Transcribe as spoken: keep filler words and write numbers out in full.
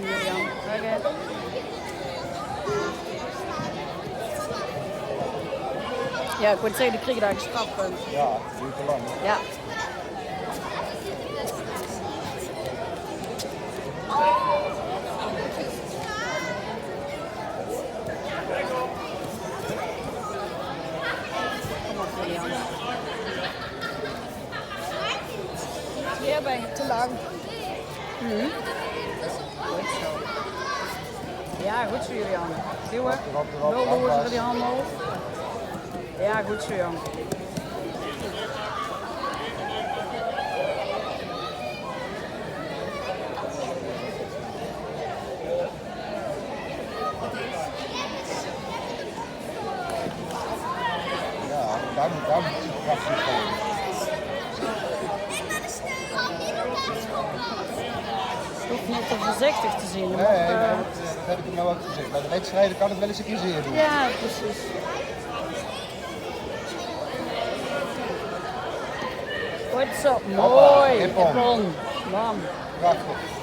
Julian. Oké. Ja, ik wil zeggen, die kriegen daar gestraft van. Ja, duurt te lang. Ja. Hier ben je te lang. Mhm. Goed zo. Ja, goed zo, Julian. Duwen. Wel lozer die handel. Ja, goed zo, jong. Ja, daar moet, daar moet iets krachtig komen. Je hoeft niet te voorzichtig te zijn. Je Nee, mag, nee, eh, dat, eh, dat heb ik hem nou ook gezegd. Bij de wedstrijden kan het wel eens een keer zeer doen. Ja, precies. Goed zo, Hoppa, mooi. Ippon. Ippon. Bam. Prachtig.